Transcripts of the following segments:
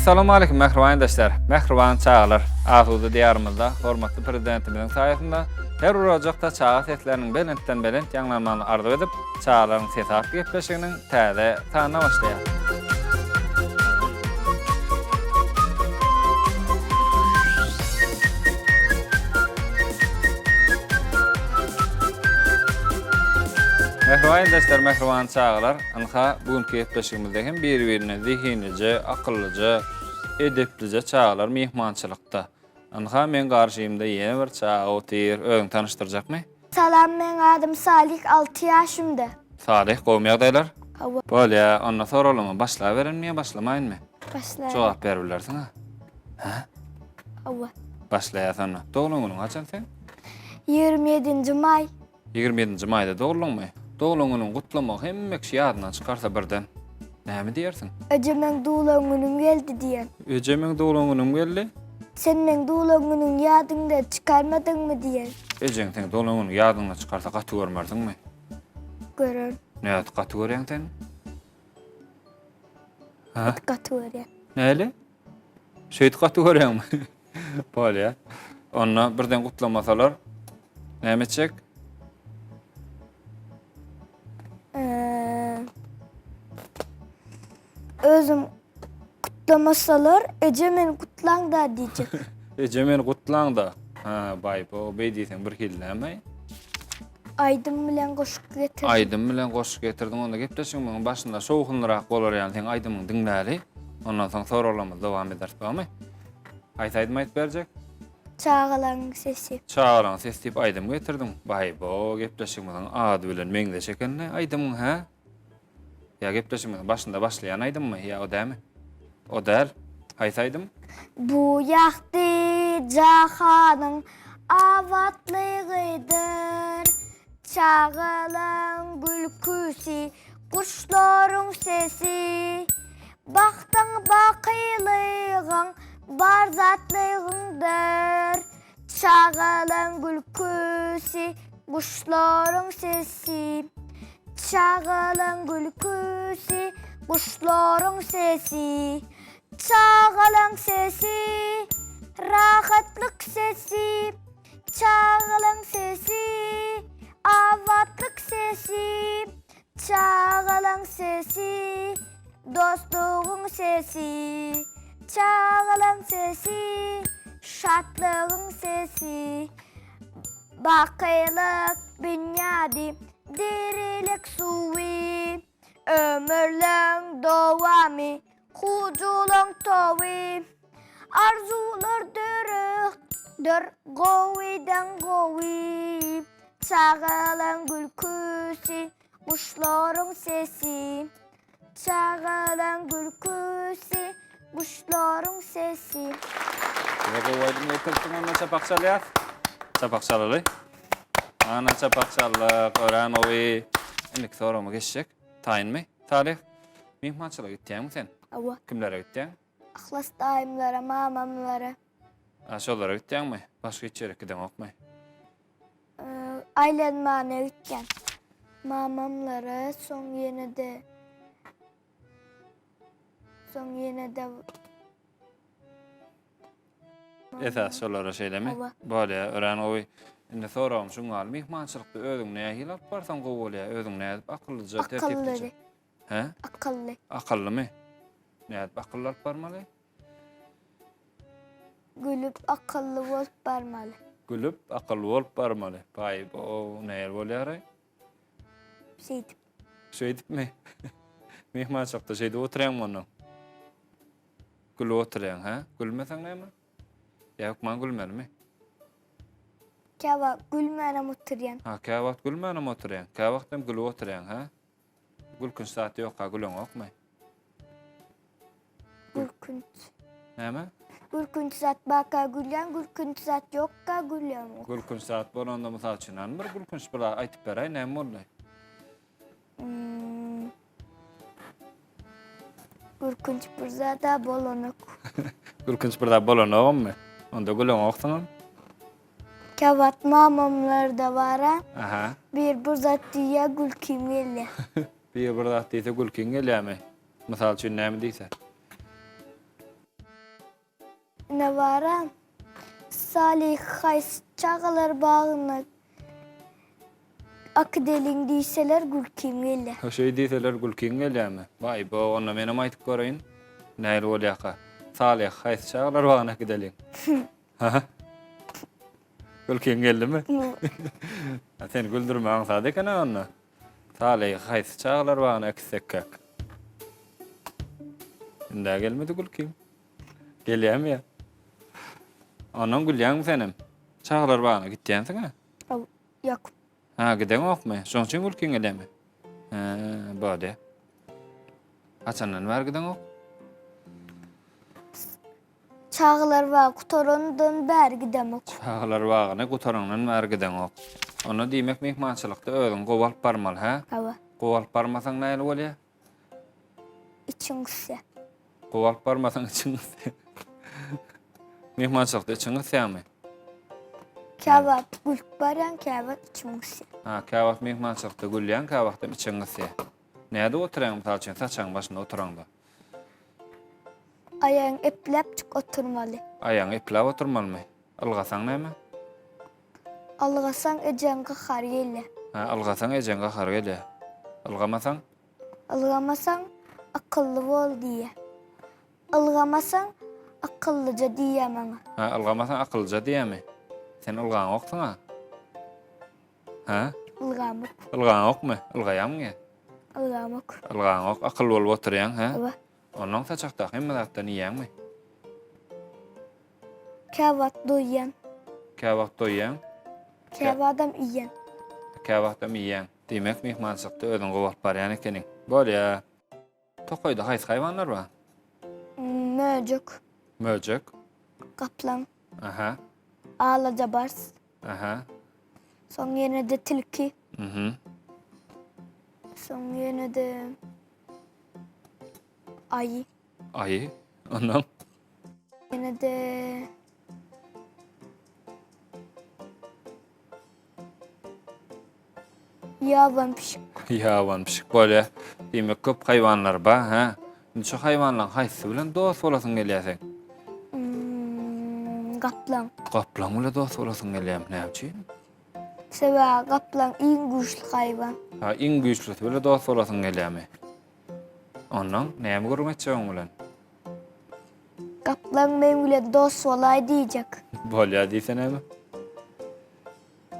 Assalamualeykum mähriban ildeşler, mähriban çagalar. Asuda diýarymyzda hormatly Prezidentimiziň saýasynda her bir ojakda çaga sesleriniň belentden belent ýaňlanmagyny arzuw edip, Çagalaryň sesi atly gepleşiginiň täze sanyna başlaýar. Mähriban ildeşler, mähriban çagalar, ynha, bu günki gepleşigimizde hem biri-birine zehinlije, akyllyja, edeplije çagalar myhmançylykda. Ynha, meň garşymda ýene bir çaga otyr. Özüňi tanyşdyrjakmy? Salam meň adym Salyh 6 ýaşymda. Salyh gowmy ýagdaýlar? Hawa. Bolýa, onda soralymy başlaberenmi ýa başlamaýynmy? Başlaýyn. Jogap berip bilersiň-a. Hä? Hawa. Başlaýas onda. Doglan günüň haçan seň? 27-nji maý. 27-nji maýda doguldyňmy? Doglan günüňi gutlamagy hemme kişi ýadyndan çykarsa birden. Näme diýersiň? Eje meň doglan günüm geldi diýen. Eje meň doglan günüm geldi. Sen meň doglan günüňi ýadyňda çykarmadyňmy diýen. Ejeň seň doglan günüňi ýadyňdan çykarsa gaty görmersiňmi? Görerin. Nädip gaty görýäň sen? Ha? Gaty görýän. Näli? Şeýdip gaty görýäňmi? Bolýa. Onda birden gutlamasalar näme etjek? Ee, özüm kutlamasalar eje meni gutlaň-da diýjek. Eje meni gutlaň-da. Ha, baý, bu beý diýseň bir hili näme? Aýdym bilen goşgy getirdim. Aýdym bilen goşgy getirdiň. Onda gepleşigimiziň başynda şowhunlyrak bolar ýaly seň aýdymyňy diňläli. Ondan soň soraglarymyzy dowam ederis, barmy? Haýsy aýdym aýdyp berjek? Çagalaryň sesi. Çagalaryň sesi diýip aýdym getirdiň. Baý, bu gepleşigimiziň ady bilen meňzeş eken-le aýdymyň, hä? Ýa gepleşigimiziň başynda başlaýan aýdymmy ýa o dämi? O däl. Haýsy aýdym? Bu ýagty jahanyň abatlygydyr, Çagalaň gülküsi, guşlaryň sesi. Bagtyň bakylygyň bar zatlygyňdyr, Çagalaň gülküsi, guşlaryň sesi. Çagalaň gülküsi, guşlaryň sesi. Çagalaň sesi, rahatlyk sesi. Çagalaň sesi, abatlyk sesi. Çagalaň sesi, dostlugyň sesi. Çagalaň sesi, şatlygyň sesi. Bakylyk binýady, dirilik suwy. Ömürleň dowamy, Hujulaň towy. Arzuwlar dörekdir gowydan gowy. Çagalaň gülküsi, guşlaryň sesi. Çagalaň gülküsi, guşlaryň sesi. Bize gowy aýdym getiripsiň onda çapak çalýas. Çapak çalaly. Ana çapak çaldyk, örän gowy. Indiki soragyma geçjek. Taýynmy? Salyh, myhmançylyga gitýäňmi sen? Hawa. Kimlere gitýäň? Yhlas daýymlara, mamamlara. A, şolara gitýäňmi? Başga hiç ýere gideňokmy? Aýlanmana gitýän. Mamamlara, soň ýene-de soň ýene-de Esas şolara şeýlemi? Hawa. Bolýar, örän gowy. Indi soragym şuň ýaly, myhmançylykda özüňi nähili alyp barsaň gowy bolýar? Özüňi nädip akyllyja, tertiplije? Akylly. Hä? Akylly. Akyllymy? Nädip akylly alyp barmaly? Gülüp akylly bolup barmaly. Gülüp akylly bolup barmaly. Baý, o nähili bolýar-aý? Şeýdip. Şeýdipmi? Myhmançylykda şeýdip oturýaňmy onda? Gülüp oturýaň, hä? Gülmeseň näme? Ýa hökman gülmelimi? Käwagt gülmänem oturýan. Ha, käwagt gülmänem oturýaň. Käwagt hem gülüp oturýaň, hä? Gülkünç zat ýokka güleňokmy? Gülkünç. Näme? Gülkünç zat barka gülýän, gülkünç zat ýokka gülýän. Gülkünç zat bolanda mysal üçin, hany bir gülkünç bir zat aýtyp beräý, näme boldy? Hmm. Gülkünç bir zat bolanok. Gülkünç bir zat bolanogmy? Onda güleňoksyňam. Käwagt mamamlarda bara. Aha. Bir bir zat diýýär, gülkim gelýär. Bir bir zat diýse gülkiň gelýärmi? Mysal üçin näme diýse? Ine baram. Salyh haýsy çagalar bagyna akideliň diýseler gülkim gelýär. Şeý diýseler gülkiň gelýärmi? Baý-bo, onda menem aýdyp göreýin. Nähili bolýarka? Salyh haýsy çagalar bagyna äkideliň? Ha? Gülkiň geldimi? Seni güldürme aňsat eken-ä onda. Salyhy haýsy çagalar bagyna äkitsekkäk? Indä gelmedi gülkiň. Gelýärmi ýa? Ondan gülýäňmi senem? Çagalar bagyna gitýänsiň-ä? Ýok. Ha, gideňokmy? Şoň üçin gülkiň gelýärmi? Hä, bolýa. Haçandan bäri gideňok? Çagalar bagy gutarandan bäri gidemok. Çagalar bagyny gutarandan bäri gideňok. Onda diýmek myhmançylykda özüňi gowy alyp barmaly, hä? Hawa. Gowy alyp barmasaň nähili bolýar? Içiň gysýar. Gowy alyp barmasaň içiň gysýar. Myhmançylykda içiň gysýarmy? Käwagt gülüp barýan, käwagt içim gysýar. Ha, käwagt myhmançylykda gülýäň, käwagtam içiň gysýar. Nädip oturýaň, mysal üçin, saçagyň başynda oturaňda? Aýagyňy epläpjik oturmaly. Aýagyňy epläp oturmalymy? Ylgasaň näme? Ylgasaň ejeň gahary gelýär. Hä, ylgasaň ejeň gahary gelýär. Ylgamasaň? Ylgamasaň akylly bol diýýär. Ylgamasaň akyllyja diýýär maňa. Hä, ylgamasaň akyllyja diýýärmi? Sen ylgaňoksyň-a? Hä? Ylgamok. Ylgaňokmy? Ylgaýamyň ýa? Ylgamok. Ylgaňok, akylly bolup oturýaň, hä? Hawa. Onnoň saçakdaky hemme zatdan iýýäňmi? Käwagt doýýan. Käwagt doýýaň? Käwagtam iýýän. Käwagtam iýýäň. Diýmek, myhmançylykda özüňi gowy alyp barýan ekeniň. Bolýa. Tokaýda haýsy haýwanlar bar? Möjek. Möjek. Gaplaň. Aha. Alaja bars. Aha. Soň ýene-de tilki. Mhm. Soň ýene-de aýy. Aýy. Ondan? Ýene-de Ýaban pişik. Ýaban pişik bolýar. Diýmek köp haýwanlar bar, hä? Indi şu haýwanlaryň haýsysy bilen dost bolasyň gelýär seň? Hmm, gaplaň. Gaplaň bilen dost bolasyň gelýärmi? Näme üçin? Sebäbi gaplaň iň güýçli haýwan. Ha, iň güýçlüsi bilen dost bolasyň gelýärmi? Ondan näme gürrüň etjek oň bilen? Gaplaň meň bilen dost bolaý diýjek. Bolýar diýse näme?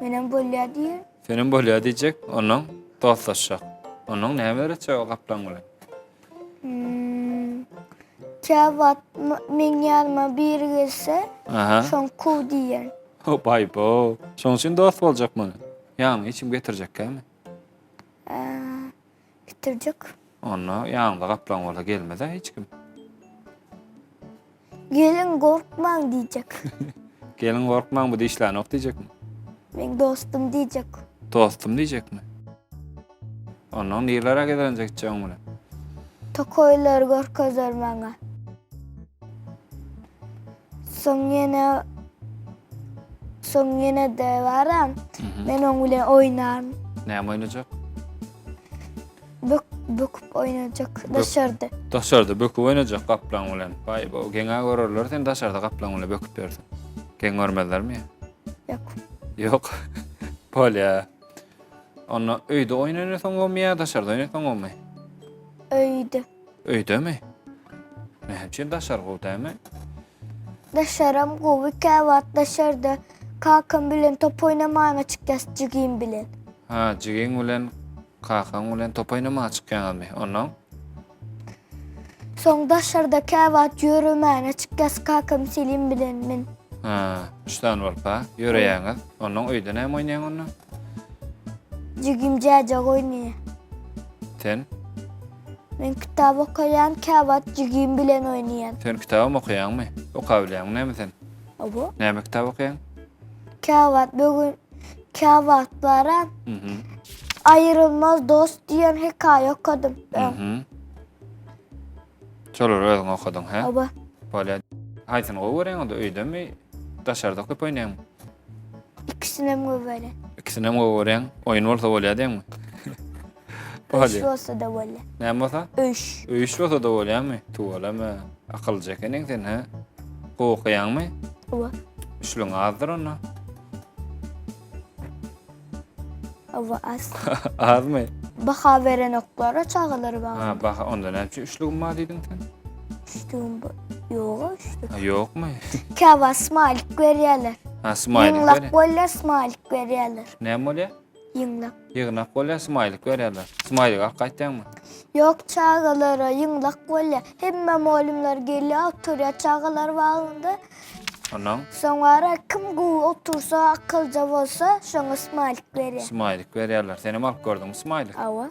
Menem bolýar diýen. Senem bolýar diýjek, ondan dostlaşjak. Ondan näme öwretjek o gaplaň bilen? Hmm. Käwagt meň ýanyma biri gelse, şoň kow diýen. Baý bo. Şoň üçin dost boljak muny. Ýanyňa hiç kim getirjekkämi? Getirjek. Onda ýanyňda gaplaň bolsa gelmez-ä hiç kim. Geliň gorkmaň diýjek. Geliň gorkmaň bu dişlänok diýjekmi? Meň dostum diýjek. Dostum diýjekmi? Ondan nirelere gezelenje gitjek oň bilen? Tokaýlary görkezer maňa. Soň ýene Soň ýene-de baram. Men oň bilen oýnaryn. Näme oýnajak? Bök, böküp oýnajak daşarda. Daşarda böküp oýnajak gaplaň bilen. Baý, bu geňä görerler sen daşarda gaplaň bilen böküp ýörsün. Geň görmezlermi? Ýok. Ýok. Bolýa. Onda öýde oýun oýnasaň gowmy ýa daşarda oýnasaň gowmy? Öýde. Öýdemi? Näme üçin daşary gowy dälmi? Daşaram gowy käwagt daşarda kakam bilen top oýnamana çykýas jigim bilen. Ha, jigiň bilen kakaň bilen top oýnamaga çykýaňyzmy? Ondan? Soň daşarda käwagt ýöremäne çykýas kakam Selim bilen men. Ha, üç sany bolup ha, ýöreýäňiz. Ondan öýde näme oýnaýaň onda? Jigim jäjek oýnaýar. Sen? Men kitap okaýan, käwagt jigim bilen oýnaýan. Sen kitabam okaýaňmy? Okabilýäňmi näme sen? Hawa. Näme kitap okaýaň? Käwagt bögün käwagt bara. Mhm. Aýrylmaz dost diýen hekaýa okadym. Mhm. Şolary özüň okadyň, hä? Hawa. Bolýar. Haýsyny gowy görýäň onda, öýdemi, daşarda köp oýnaýaňmy? Ikisinem gowy görýän. Ikisinem gowy görýäň. Oýun bolsa bolýar diýeňmi? Öýüş bolsa-da bolýar. Näme bolsa? Öýüş. Öýüş bolsa-da bolýarmy? Tüweleme, akyllyja ekeniň sen, hä? Gowy okaýaňmy? Hawa. Üçlügiň azdyr onda. Hawa az. Azmy? Baha berenoklara çagalar bar. Ha, baha onda näme üçin üçlügim bar diýdiň sen? Üçlügim bar. Ýok, üçlük. Ha, ýokmy? Käwagt smaýlik berýärler. Ha, smaýlik Ýygnak berýär. bolýar, smaýlik berýärler. Näme bolýar? Ýygnak. Ýygnak bolýar, smaýlik berýärler. Smaýlik alyp gaýtýaňmy? Ýok, çagalara ýygnak bolýar. Hemme mugallymlar gelýär, oturýar çagalar bagynda. Ondan? Soň wara kim gowy otursa, akylja bolsa, şoňa smaýlik berýär. Smaýlik berýärler. Senem alyp gördüňmi smaýlik? Hawa.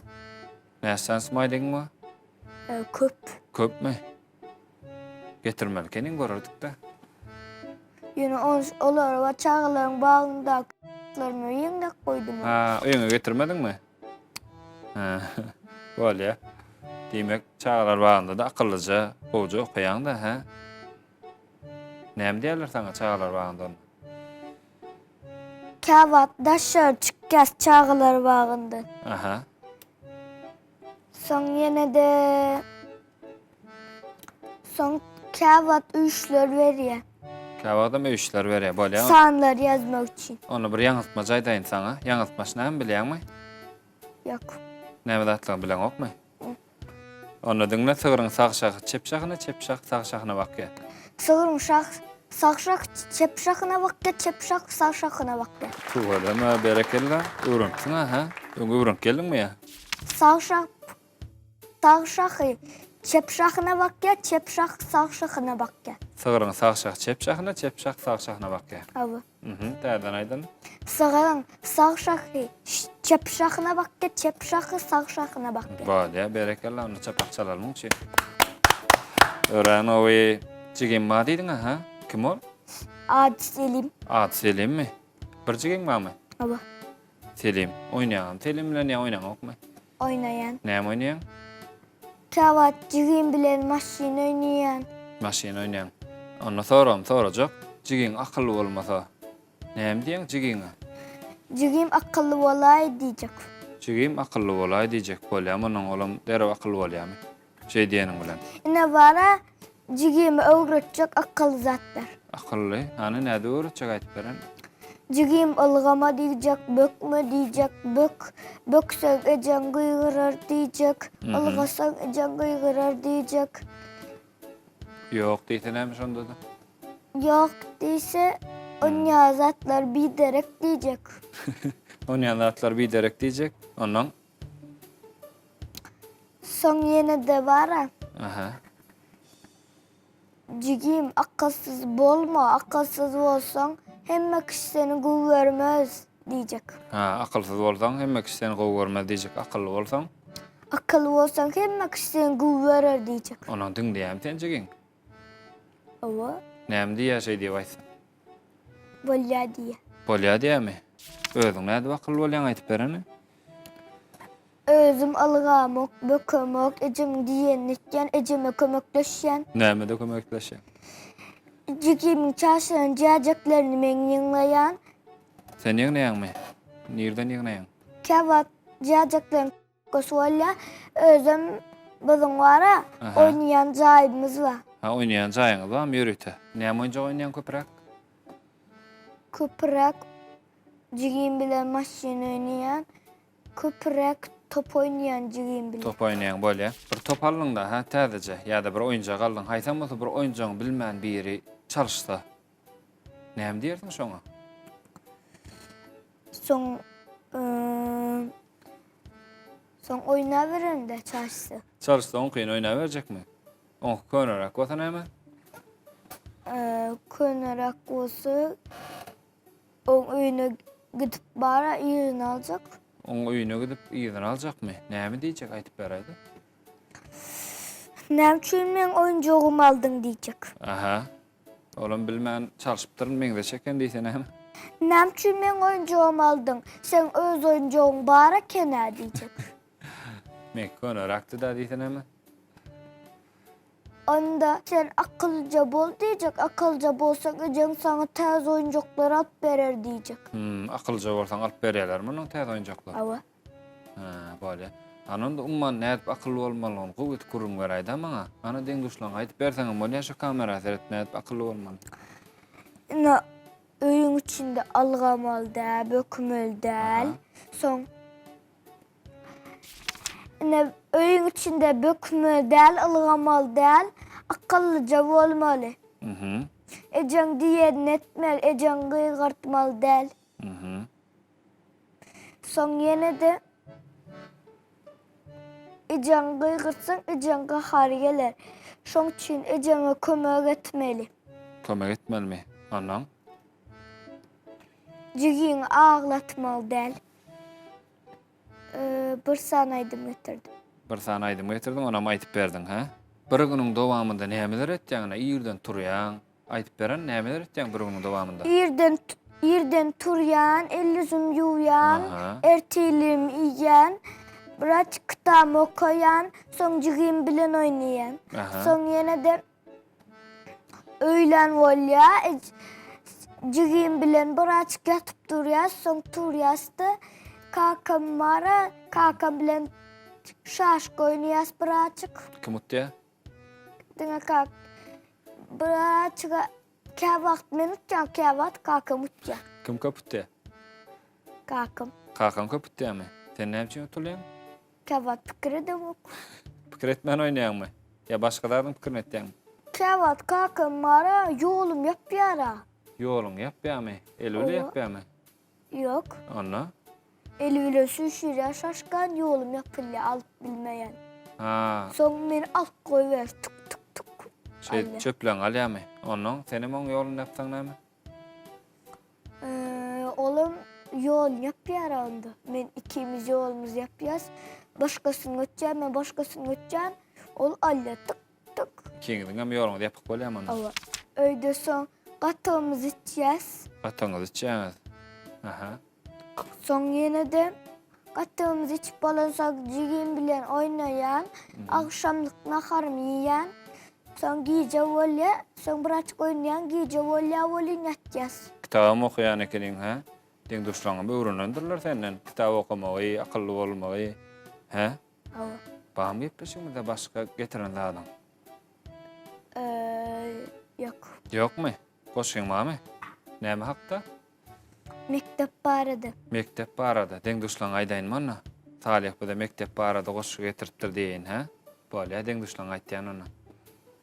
Näçe sany smaýligiň bar? E, köp. Köpmi? Getirmeli ekeniň görerdik-de. Ýöne on olara we çagalaryň bagyndakylaryny ýeňlek goýdum. Ha, öýüňe getirmediňmi? Ha, bolýa. Diýmek, çagalar bagynda-da akyllyja, gowja okaýaň-da, hä? Näme diýerler saňa çagalar bagynda onda? Käwagt daşary çykýas çagalar bagyndan. Aha. Soň ýene-de soň käwagt öýüşler berýär. Käwagtam öýüşler berýär, bolýar. Sanlary ýazmak üçin. Onda bir ýaňyltmaç aýdaýyn saňa. Ýaňyltmaç näme bilýäňmi? Ýok. Näme zatlygyny bileňokmy? Onda diňle sygryň sag şahy çep şahyna, çep şahy sag şahyna bakýar. Sygryň şah sag şahy çep şahyna bakýar, çep şahy sag şahyna bakýar. Tüweleme, berekella. Öwrenipsiň-ä, hä? Öň öwrenip geldiňmi ýa? Sag şah sag şahy çep şahyna bakýar, çep şah sag şahyna bakýar. Sygryň sag şahy çep şahyna, çep şah sag şahyna bakýar. Hawa. Mhm, täzeden aýdyn. Sygryň sag şahy çep şahyna bakýar, çep şahy sag şahyna bakýar. Bolýar, berekella, onda çapak çalalım muň üçin. Örän gowy. Jigim bar diýdiň-ä, hä? Kim ol? Ady Selim. Ady Selimmi? Bir jigiň barmy? Hawa. Selim. Oýnaýaňmy Selim bilen ýa oýnaňokmy? Oýnaýan. Näme oýnaýaň? Käwagt jigim bilen maşyn oýnaýan. Maşyn oýnaýaň. Onda soragym sorajak. Jigiň akylly bolmasa, näme diýeň jigiňe? Jigim akylly bolaý diýjek. Jigim akylly bolaý diýjek. Bolýamy onuň olam derrew akylly bolýamy? Şeý diýeniň bilen. Ine bara jigime öwretjek akylly zatlar. Akylly? Hany nädip öwretjek aýdyp beren? Jigim ylgama diýjek, bökme diýjek, bök, bökseň ejeň gygyrar diýjek, ylgasaň ejeň gygyrar diýjek. Ýok diýse näme şonda-da? Ýok diýse, onýa zatlar biderek diýjek. Onýa zatlar biderek diýjek. Ondan? Soň ýene-de bar-a. Aha. Jigim, akylsyz bolma, akylsyz bolsaň, hemme kişi seni gowy görmez diýjek. Ha, akylsyz bolsaň, hemme kişi seni gowy görmez diýjek, akylly bolsaň? Akylly bolsaň, hemme kişi seni gowy görer diýjek. Onam diňleýärmi sen jigiň? Hawa. Näme diýýär şeý diýip aýtsaň? Bolýa diýýär. Bolýa diýýärmi? Özüň nädip akylly bolýaň aýdyp berene? Özüm ylgamok, bökemok, ejemiň diýenini etýän, ejeme kömekleşýän. Nämede kömekleşýäň? Jigimiň çaşyran jäjeklerini men ýygnaýan. Sen ýygnaýaňmy? Nirden ýygnaýaň? Käwagt jäjekleriň Goşy bolýa. Özem biziň bara oýnaýan jaýymyz bar. Ha, oýnaýan jaýyňyz barmy ýörite? Näme oýunjak oýnaýaň köpräk? Köpräk jigim bilen maşyn oýnaýan. Köpräk top oýnaýan jigim bilen. Top oýnaýaň bolýa. Bir top aldyň-da, hä, täzeje ýa-da bir oýunjak aldyň. Haýsam bolsa bir oýunjagyňy bilmän biri çalyşsa, näme diýersiň şoňa? Soň Soň oýnaberende çalyşsa. Çalyşsa oňkyny oýnaberjekmi? Oňky köneräk bolsa näme? Köneräk bolsa oň öýüne gidip bara yzyny aljak. Oň öýüne gidip yzyny aljakmy? Näme diýjek aýdyp beräýdä. Näme üçin meň oýunjagymy aldyň diýjek. Aha. Olam bilmän çalşypdyryn meňzeş eken diýse näme? Näme üçin meň oýunjagymy aldyň? Seň öz oýunjagyň bar eken-ä diýjek. Meňki köneräkdi-dä diýse näme? Onda sen akyllyja bol diýjek, akyllyja bolsaň ejeň saňa täze oýunjaklar alyp berer diýjek. Hmm, akyllyja bolsaň alyp berýärlermi onuň täze oýunjaklary? Hawa. Hä, bolýa. Hany onda umman nädip akylly bolmalygyny gowy edip gürrüň beräýdä maňa. Hany deň-duşlaryňa aýdyp berseňem bolýar şu kamera seret nädip akylly bolmaly. Ine öýüň içinde ylgamaly däl, bökmeli däl. Soň ine öýüň içinde bökmeli däl, ylgamaly däl, akyllyja bolmaly. Mhm. Ejeň diýenini etmeli, ejeňi gygyrtmaly däl. Mhm. Soň ýene-de ejeňi gygyrtsaň, ejeň gahary geler. Şoň üçin ejeňe kömek etmeli. Kömek etmelimi? Ondan? Jigiňi aglatmaly däl. Bir sany aýdym getirdim. Bir sany aýdym getirdiň, onam aýdyp berdiň, hä? Bir günüň dowamynda nämeler etýäň, ine, irden turýaň, Aýdyp beren nämeler etýäň bir günüň dowamynda? Irden irden turýan, el-ýüzüm ýuwýan, ertirligimi iýýän, biraz kitabymy okaýan, soň jigim bilen oýnaýan. Soň ýene-de öýlän bolýar, jigim bilen birazjyk ýatyp durýas, soň turýas-da, kakam bar-a, kakam bilen şaşka oýnaýas birazjyk. Kim utýar? Diňe kak. Birazjyk käwagt men utýan, käwagt kakam utýar. Kim köp utýar? Kakam. Kakaň köp utýarmy? Sen näme üçin utulýaň? Käwagt pikir edemok. Pikir etmän oýnaýaňmy? Ýa başga zadyň pikirini etýäňmi? Käwagt kakam bar-a, ýolum ýapýar-a. Ýoluň ýapýarmy? Eli bile ýapýarmy? Ýok. Onda? Eli bilen süýşürýär şaşkan, ýolum ýapylýar, alyp bilmeýän. Ha. Soň meni alyp goýber, tuk tuk tuk. Şeýdip çöpleňi alýarmy? Onnoň senem oň ýoluny ýapsaň näme? Olam ýoluny ýapýar onda. Men ikimiz ýolumyzy ýapýas. Başgasyny götýän, men başgasyny götýän. Ol alýar tuk tuk. Ikiňiziň hem ýoluňyz ýapyk bolýarmy onda? Hawa. Öýde soň Gatygymyzy içýäs. Gatygyňyzy içýäňiz. Aha. Soň ýene-de gatygymyzy içip bolansoň jigim bilen oýnaýan, agşamlyk naharymy iýýän. Soň gije bolýar, soň birazjyk oýnaýan, gije bolýar welin ýatýas. Kitabam okaýan ekeniň, hä? Deň-duşlaryňam öwrenendirler senden kitap okamagy, akylly bolmagy, hä? Hawa. Barmy gepleşigimizde başga getiren zadyň? Ýok. Ýokmy? Goşgyň barmy? Näme hakda? Mekdep barada. Mekdep barada. Deň-duşlaryňa aýdaýynmy onda? Salyh bize mekdep barada goşgy getiripdir diýeýin, hä? Bolýa, deň-duşlaryňa aýtýan onda.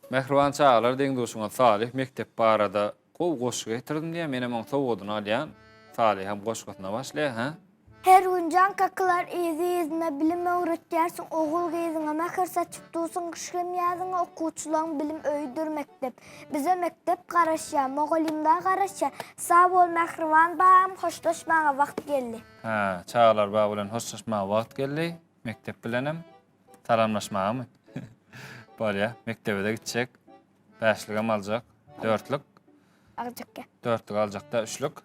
Mähriban çagalar, deň-duşuňyz Salyh mekdep barada gowy goşgy getirdim diýýär. Menem oň sowgadyny alýan. Salyh hem goşgusyna başlaýar, hä? Her gün jaň kakylar yzy-yzyna bilim öwretýärsiň ogul-gyzyňa mähir saçyp dursuň gyş hem ýazyňa okuwçylaň bilim öýüdir mekdep bize mekdep garaşýar mugallymlar garaşýar sag bol mähriban bagym hoşlaşmaga wagt geldi. Hä, çagalar bagy bilen hoşlaşmaga wagt geldi, mekdep bilenem salamlaşmagamy? Bolýa, mekdebe-de gitjek, bäşligem aljak, dörtlük. Aljak ýa. Dörtlük aljak-da, üçlük.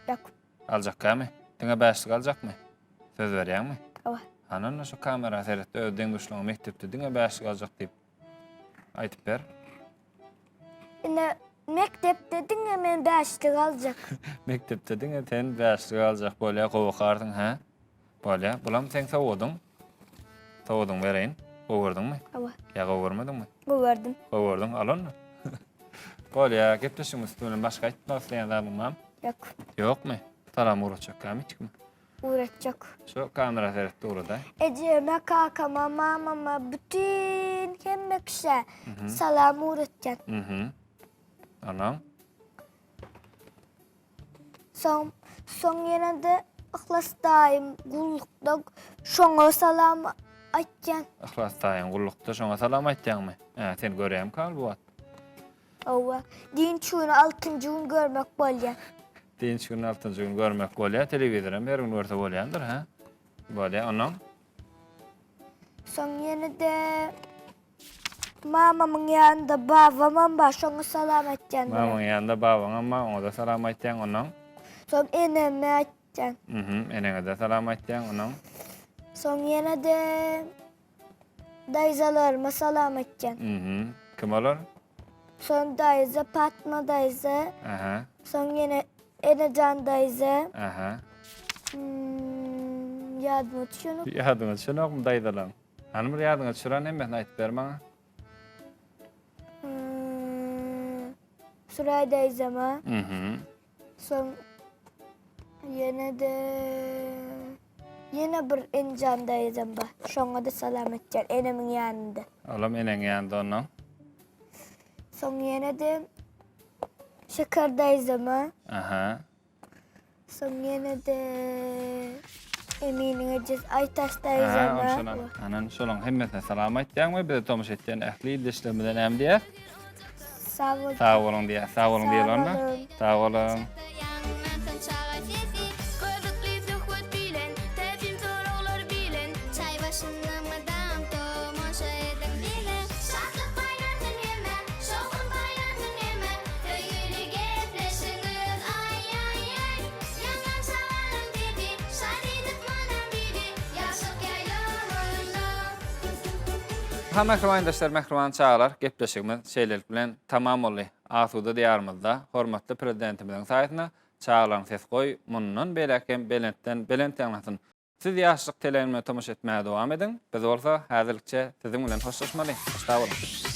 Ýok. Aljakkämi? Diňe bäşlik aljakmy? Söz berýäňmi? Hawa. Hany onda şu kamera seret, öz deň-duşlaryňa mekdepde diňe bäşlik aljak diýip aýdyp ber. Ine, mekdepde diňe men bäşlik aljak. Mekdepde diňe sen bäşlik aljak bolýa, gowy okarsyň, hä? Bolýa. Bulam seň sowgadyň. Sowgadyňy bereýin. Gowy gördüňmi? Hawa. Ýa gowy görmediňmi? Gowy gördüm. Gowy gördüň, al onda. Bolýa, gepleşigimiz üsti bilen başga aýtmak isleýän zadyň barmy? Ýok. Ýokmy? Salam ugratjakmy hiç kime? Ugratjak. Şu kamera seret ugradaý. Ejeme, kakama, mamama, bütin hemme kişä salam ugratýan. Mhm. Ondan? Soň, soň ýene-de Yhlas daýym gullukda şoňa salam aýtýan. Yhlas daýyň gullukda şoňa salam aýtýaňmy? Hä, seni görýärmikä ol bu wagt? Hawa, dynç güni altynjy gün görmek bolýar. Dynç güni altynjy gün görmek bolýar, telewizoram her gün görse bolýandyr, hä? Bolýar, onnoň? Soň ýene-de mamamyň ýanynda babamam bar, şoňa salam aýtýan. Mamaň ýanynda babaňam bar, oňa-da salam aýtýaň, onnoň? Soň eneme aýtýan. Mhm, eneňe-de salam aýtýaň, onnoň? Soň ýene-de Daýzalaryma salam aýtýan. Mhm. Kim olar? Soň daýza Patma daýza. Aha. Soň ýene Enejan daýza. Aha. Hmm. Ýadyma düşenok. Ýadyňa düşenokmy daýzalaň? Hany bir ýadyňa düşüren hemmesini aýtyp ber maňa. Hmm, Suraý daýzama. Mhm. Soň ýene-de ýene bir Enjan daýzam bar. Şoňa-da salam etýän enemiň ýanynda. Olam eneň ýanynda onnoň. Soň ýene-de Şeker daýzama. Aha. Soň ýene-de Eminiň ejesi Aýtaş daýzama. Aha, anan şolaň hemmesine salam aýtýaň we bize tomaşa etýän ähli ildeşlerimize näme diýýäs? Sag boluň. Sag boluň diýýäs. Sag boluň diýeli onda. Sag boluň. Ha mähriban ildeşler, mähriban çagalar, gepleşigimiz şeýlelik bilen tamam boldy. Asuda Diýarymyzda hormatly Prezidentimiziň saýasynda çagalaryň sesi goý, mundan beýläk hem belentden belent ýaňlansyn. Siz Ýaşlyk teleýaýlymyna tomaşa etmäge dowam ediň, biz bolsa häzirlikçe siziň bilen hoşlaşmaly. Hoş sag boluň!